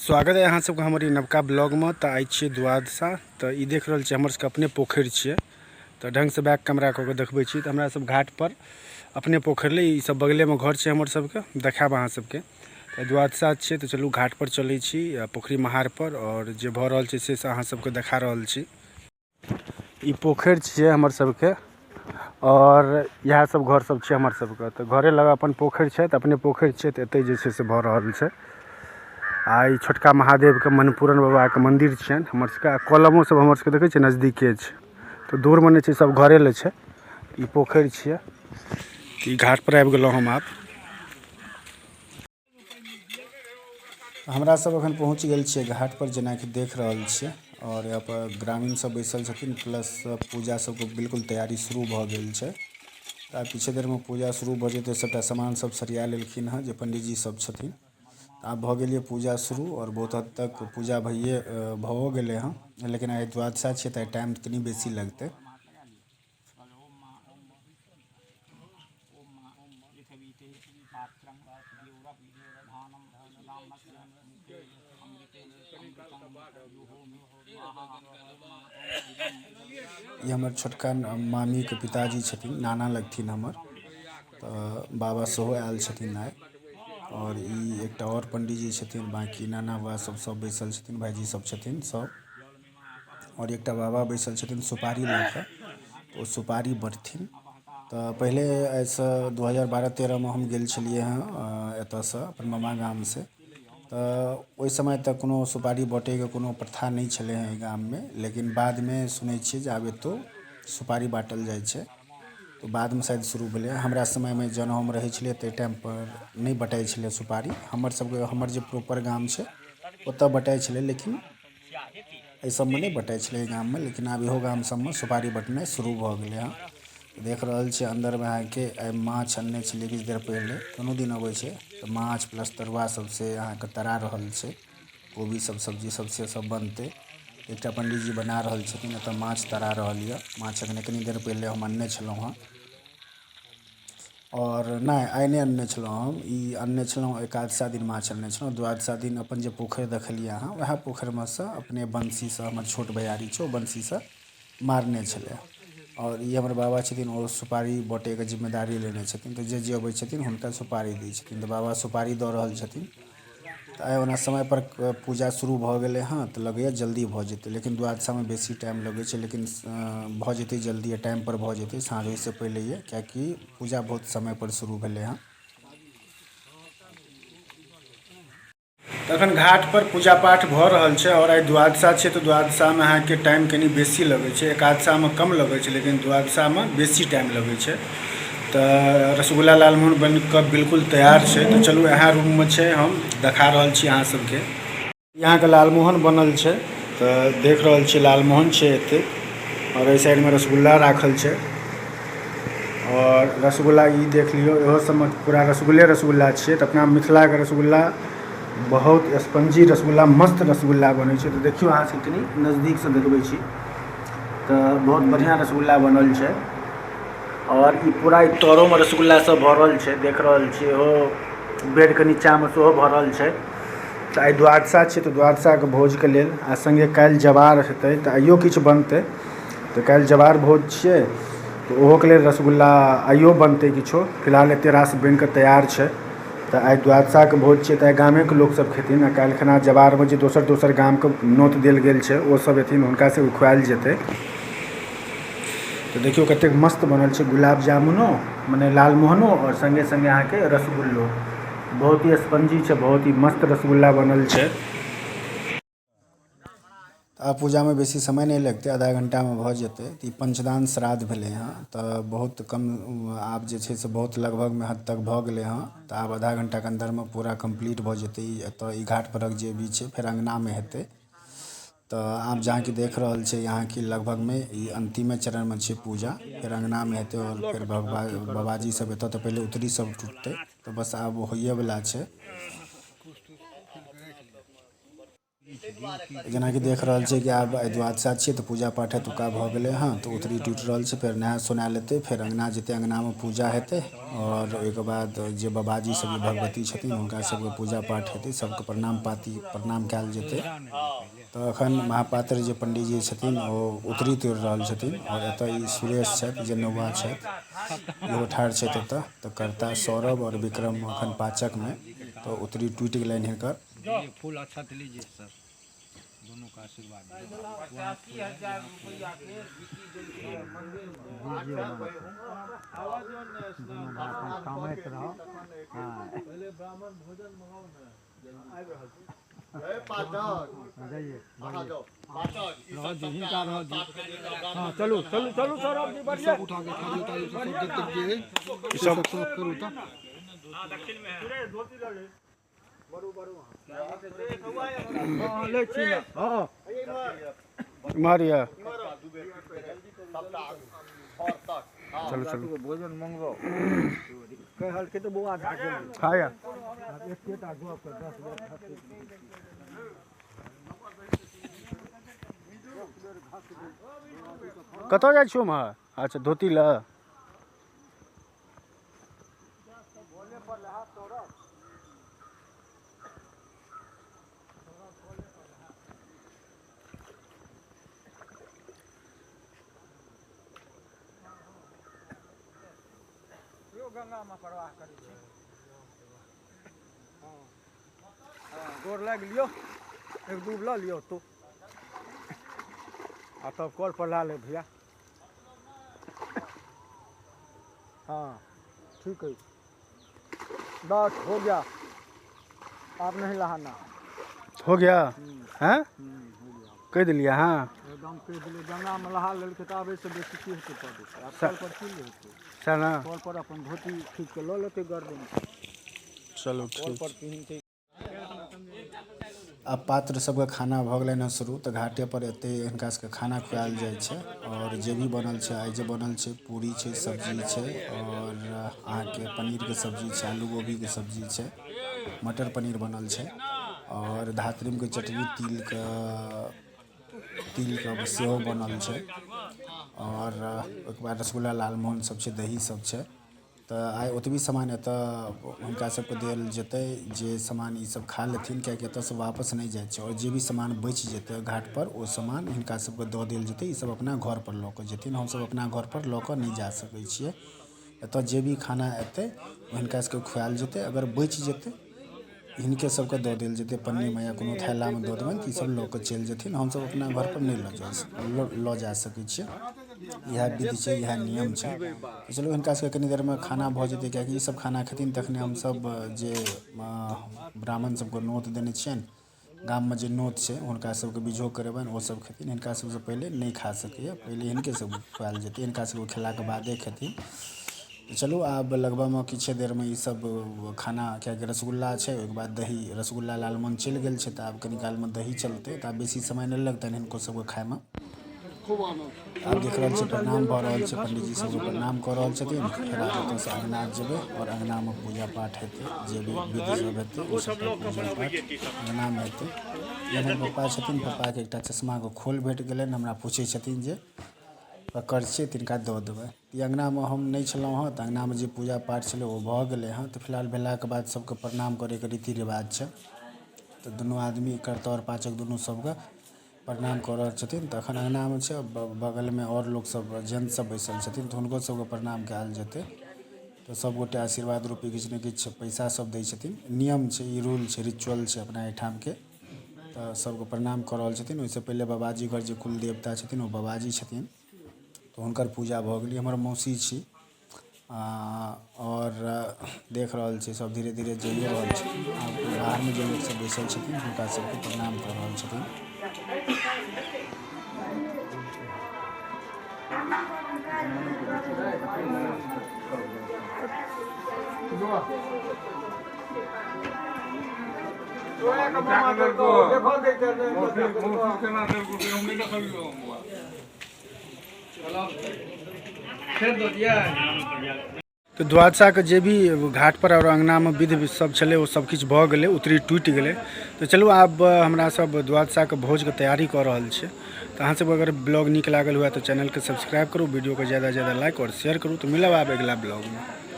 स्वागत है अहाँ सबके हमर ई नवका ब्लॉगमे। तऽ आइ छियै द्वादशा। तऽ ई देख रहल छियै हमर सबके अपने पोखरि छियै। तऽ ढङ्गसँ बैक कैमरा कऽ कऽ देखबै छी। तऽ हमरा सब घाटपर अपने पोखरि ले, ई सब बगलेमे घर छै हमर सबके, देखायब अहाँ सबके। तऽ द्वादशा छियै तऽ चलू घाटपर चलै छी, पोखरि महारपर, आओर जे भऽ रहल छै से अहाँ सबके देखा रहल छी। ई पोखरि छियै हमर सबके आओर इएह सब घर सब छै हमर सबके। तऽ घरे लग अपन पोखरि छै, तऽ अपने पोखरि छै तऽ एतै जे छै से भऽ रहल छै। आ ई छोटका महादेवके मनपूरन बाबाके मन्दिर छियनि हमर सबके। आ कलमो सब हमर सबके देखै छियै नजदीके छै, तऽ दूरमे नहि छै, सब घरे लग छै। ई पोखरि छियै। ई घाट पर आबि गेलहुँ हम आब। हमरा सब अखन पहुँच गेल छियै घाट पर, जेनाकि देख रहल छियै। और यहाँ पर ग्रामीण सब बैसल छथिन, प्लस पूजा सबके बिल्कुल तैयारी शुरू भऽ गेल छै। तऽ आब किछु देर में पूजा शुरू भऽ जेतै। सबटा सामान सब सरिया लेलखिन हँ जे पंडीजी सब छथिन। आब भऽ गेलियै पूजा शुरू और बहुत हद तक पूजा भइए भओ गेलै हँ, लेकिन आइ द्वादशा छियै तऽ टाइम कनि बेसी लगतै। ई हमर छोटका मामीके पिताजी छथिन, नाना लगथिन हमर। तऽ बाबा सेहो आयल छथिन आइ। आओर ई एकटा आओर पंडीजी छथिन, बाँकी नाना बाबा सब सब बैसल छथिन, भाईजी सब छथिन सब। आओर एकटा बाबा बैसल छथिन सुपारी लऽ कऽ, ओ सुपारी बँटथिन। तऽ पहिले एहिसँ 2012-13 मे हम गेल छलियै हँ एतऽसँ अपन मामा गामसँ। तऽ ओहि समय तक कोनो सुपारी बँटैके कोनो प्रथा नहि छलै हँ एहि गाममे, लेकिन बादमे सुनै छियै जे आब एतौ सुपारी बाँटल जाइ छै। तऽ बादमे शायद शुरू भेलै। हमरा समयमे जहन हम रहै छलियै ताहि टाइमपर नहि बँटाइ छलै सुपारी। हमर सबके हमर जे प्रॉपर गाम छै ओतऽ बँटाइ छलै, लेकिन एहि सबमे नहि बँटाइ छलै एहि गाममे। लेकिन आब इहो गाम सबमे सुपारी बँटनाइ शुरू भऽ गेलै हँ। देख रहल छियै अन्दरमे अहाँके आइ माछ अनने छलियै किछु देर पहिले, कोनो दिन अबै छै। तऽ माछ प्लस तरुआ सबसे अहाँके तरा रहल छै, कोबी सब सब्जी सब से सब बनतै। एकटा पंडीजी बना रहल छथिन, एतऽ माछ तरा रहल यऽ। माछ अखने कनी देर पहिले हम अनने छलहुँ हँ। आओर नहि, आइ नहि अनने छलहुँ हम, ई अनने छलहुँ एकादशा दिन माछ अनने छलहुँ। द्वादशा दिन अपन जे पोखरि देखलियै अहाँ, वएह पोखरिमे सँ अपने बंशीसँ, हमर छोट भैयारी छै, ओ बंशीसँ मारने छलै। आओर ई हमर बाबा छथिन, ओ सुपारी बँटैके जिम्मेदारी लेने छथिन। तऽ जे जे अबै छथिन हुनका सुपारी दै छथिन। तऽ बाबा सुपारी दऽ रहल छथिन। तऽ आइ ओना समयपर पूजा शुरू भऽ गेलै हँ, तऽ लगैए जल्दी भऽ जेतै, लेकिन द्वादशामे बेसी टाइम लगै छै। लेकिन भऽ जेतै जल्दी, टाइमपर भऽ जेतै साँझ होइसँ पहिलैए, किएकि पूजा बहुत समयपर शुरू भेलै हँ। तखन घाट पर पूजा पाठ भऽ रहल छै। आओर आइ द्वादशा छै, तऽ द्वादशामे अहाँके टाइम कनि बेसी लगै छै। एकादशामे कम लगै छै, लेकिन द्वादशामे बेसी टाइम लगै छै। तऽ रसगुल्ला लालमोहन बनि कऽ बिल्कुल तैयार छै। तऽ चलू इएह रूममे छै, हम देखा रहल छी अहाँ सबके। अहाँके लालमोहन बनल छै, तऽ देख रहल छी लालमोहन छै एते। आओर एहि साइडमे रसगुल्ला राखल छै। आओर रसगुल्ला ई देख लियौ, इहो सबमे पूरा रसगुल्ले रसगुल्ला छियै। तऽ अपना मिथिलाके रसगुल्ला बहुत स्पंजी रसगुल्ला, मस्त रसगुल्ला बनै छै। तऽ देखियौ अहाँ सबके कनि नजदीकसँ देखबै छी, तऽ बहुत बढ़िआँ रसगुल्ला बनल छै। आओर ई पूरा ई तरोमे रसगुल्ला सब भरल छै, देख रहल छियै। ओहो बेडके नीचाँमे सेहो भरल छै। तऽ आइ द्वादशा छै, तऽ द्वादशाके भोजके लेल आ सङ्गे काल्हि जवार हेतै, तऽ आइयो किछु बनतै। तऽ काल्हि जवार भोज छियै, तऽ ओहोके लेल रसगुल्ला आइयो बनतै किछो। फिलहाल एते रास बनि कऽ तैयार छै। तऽ आइ द्वादशाके भोज छियै, तऽ आइ गामेके लोकसभ खेथिन, आ काल्हि खना जवारमे जे दोसर दोसर गामके नोत देल गेल छै ओ सब एथिन, हुनका सबके खुआएल जेतै। तऽ देखियौ कतेक मस्त बनल छै गुलाब जामुनो, मने लालमोहनो, आओर सङ्गे सङ्गे अहाँके रसगुल्लो। बहुत ही स्पंजी छै, बहुत ही मस्त रसगुल्ला बनल छै। आब पूजामे बेसी समय नहि लगतै, आधा घण्टामे भऽ जेतै। तऽ ई पञ्चदान श्राद्ध भेलै हँ, तऽ बहुत कम आब जे छै से बहुत लगभगमे हद तक भऽ गेलै हँ। तऽ आब आधा घण्टाके अन्दरमे पूरा कम्प्लीट भऽ जेतै। ई एतऽ ई घाट परक जे भी छै, फेर अङ्गनामे हेतै। तऽ आब जहाँ कि देख रहल छै यहाँ कि लगभगमे ई अन्तिमे चरणमे छै पूजा, फेर अङ्गनामे हेतै आओर फेर बाबाजी सब एतऽ तऽ पहिले उतरी सब टुटतै। तऽ बस आब होइएवला छै। जेनाकि देख रहल छियै कि आब आइ द्वादशा छियै तऽ पूजा पाठ एतुका भऽ गेलै हँ तऽ उतरी टूटि रहल छै फेर नहा सोना लेतै फेर अङ्गना जेतै अङ्गनामे पूजा हेतै आओर ओहिके बाद जे बाबाजी सब जे भगवती छथिन हुनका सबके पूजा पाठ हेतै सबके प्रणाम पाती प्रणाम कयल जेतै। तऽ एखन महापात्र जे पंडीजी छथिन ओ उतरी तोड़ि रहल छथिन आओर एतऽ ई सुरेश छथि जे नौआ छथि इहो ठाढ़ छथि एतऽ तऽ करता सौरभ आओर विक्रम एखन पाचकमे तऽ उतरी टूटि गेलनि हिनकर। लीजिए फूल अक्षत लीजिए सर, दोनों का आशीर्वाद वहाँ फूल है, यहाँ फूल है। दीजिए मन से दुनू भाइ अपन कमैत रहो। हाँ, जाइए, बढ़िए। रह दी हिनका, रह दी। हाँ, चलू चलू चलू सौरभ जी, बढ़िए। उठा के थाली उतारी सब देख देख जे सब साफ करू तऽ। हाँ, लै छी ने। हाँ। इम्हर यऽ, चलू चलू। भोजन मंगवाओ कहल के तऽ बौआ भए गेल। हाँ या। आब एकेटा गप के 10 बेर। कतऽ जाइ छियै उम्हर? अच्छा, धोती लऽ। गंगामे प्रवाह करै छै। हँ, गोर लागि लियौ, एक डूब लऽ लियौ तू आ तब कल पर ला ले भैया। हाँ, ठीक है, बस हो गया, आप नहीं नहाना। हो गया हैं? हो गया। कहि देलियै अहाँ? एकदम कहि देलियै। गंगामे नहा लेलकै तऽ आब एहिसँ बेसी की हेतै? पड़ै आब कल पर की हेतै? सएह ने। कल पर अपन धोती खींच कऽ लऽ लेतै गर्दन। चलू। कल ठीक पर पहिनतै। आब पात्र सबके खाना भऽ गेलनि हँ शुरू, तऽ घाटे पर एतै हिनका सबके खाना खुआएल जाइ छै। आओर जे भी बनल छै, आइ जे बनल छै, पूरी छै, सब्जी छै, आओर अहाँके पनीरके सब्जी छै, आलू गोभीके सब्जी छै, मटर पनीर बनल छै, आओर धातरीमके चटनी तिलके सेहो बनल छै, आओर ओहिके बाद रसगुल्ला लालमोहन सब छै, दही सब छै। तऽ आइ ओतबी सामान एतऽ हुनका सबके देल जेतै जे सामान ई सब खा लेथिन, किएकि एतऽसँ वापस नहि जाइ छै। आओर जे भी सामान बचि जेतै घाटपर, ओ सामान हिनका सबके दऽ देल जेतै, ई सब अपना घरपर लऽ कऽ जेथिन। हमसब अपना घरपर लऽ कऽ नहि जा सकै छियै। एतऽ जे भी खाना एतै ओ हिनका सबके खुआएल जेतै, अगर बचि जेतै हिनके सबके दऽ देल जेतै, पन्नीमे या कोनो थैलामे दऽ देबनि तऽ ई सब लऽ कऽ चलि जेथिन। हमसब अपना घरपर नहि लऽ जा सकै छियै। इएह विधि छै, इएह नियम छै। तऽ चलू, हिनका सबके कनी देरमे खाना भऽ जेतै, किएकि ई सब खाना खेथिन तखने हमसब जे ब्राह्मण सबके नोत देने छियनि, गाममे जे नोत छै, हुनका सबके बिझो करेबनि, ओ सब खेथिन। हिनका सबसँ पहिले नहि खा सकैए, पहिले हिनके सबके खुआएल जेतै, हिनका सबके खेलाके बादे खेथिन। तऽ चलू, आब लगभगमे किछे देरमे ई सब खाना, किएकि रसगुल्ला छै, ओहिके बाद दही, रसगुल्ला लालमोहन चलि गेल छै, तऽ आब कनी कालमे दही चलतै, तऽ आब बेसी समय नहि लगतनि हिनको सबके खाइमे। आब देख रहल छियै प्रणाम भऽ रहल छै, पंडीजी सबके प्रणाम कऽ रहल छथिन। फेर आब एतऽसँ अङ्गना जेबै आओर अङ्गनामे पूजा पाठ हेतै, जे भी विधि सब हेतै ओ सबटा पूजा पाठ अङ्गनामे हेतै। ई हमर पप्पा छथिन। पप्पाके एकटा चश्माके खोल भेट गेलनि, हमरा पूछै छथिन जे ककर छियै, तिनका दऽ देबै। ई अङ्गनामे हम नहि छलहुँ हँ, तऽ अङ्गनामे जे पूजा पाठ छलै ओ भऽ गेलै हँ। तऽ फिलहाल भेलाके बाद सबके प्रणाम करैके रीति रिवाज छै, तऽ दुनू आदमी कर्ता आओर पाचक दुनू सबके प्रणाम कऽ रहल छथिन। तऽ एखन अङ्गनामे छै, बगलमे आओर लोकसब जेंट्स सब बैसल छथिन, तऽ हुनको सबके प्रणाम कयल जेतै। तऽ सबगोटे आशीर्वाद रूपी किछु ने किछु पैसा सब दै छथिन। नियम छै ई, रूल छै, रिचुअल छै अपना एहिठामके। तऽ सबके प्रणाम कऽ रहल छथिन। ओहिसँ पहिले बाबाजी घर जे कुल देवता छथिन ओ बाबाजी छथिन, तऽ हुनकर पूजा भऽ गेलै। हमर मौसी छी। आओर देख रहल छी सब धीरे धीरे जाइए रहल छै। आब बाहरमे जे लोकसब बैसल छथिन हुनका सबके प्रणाम कऽ रहल छथिन। तऽ द्वादशाके जे भी घाट पर आओर अङ्गनामे विध सब छलै ओ सब किछु भऽ गेलै, उतरी टूटि गेलै। तऽ चलू आब हमरा सब द्वादशाके भोजके तैयारी कऽ रहल छियै। तऽ अहाँ सबके अगर ब्लॉग नीक लागल हुए तऽ चैनलके सब्सक्राइब करू, वीडियोके ज़्यादा ज़्यादा लाइक आओर शेयर करू। तऽ मिलब आब अगिला ब्लॉगमे।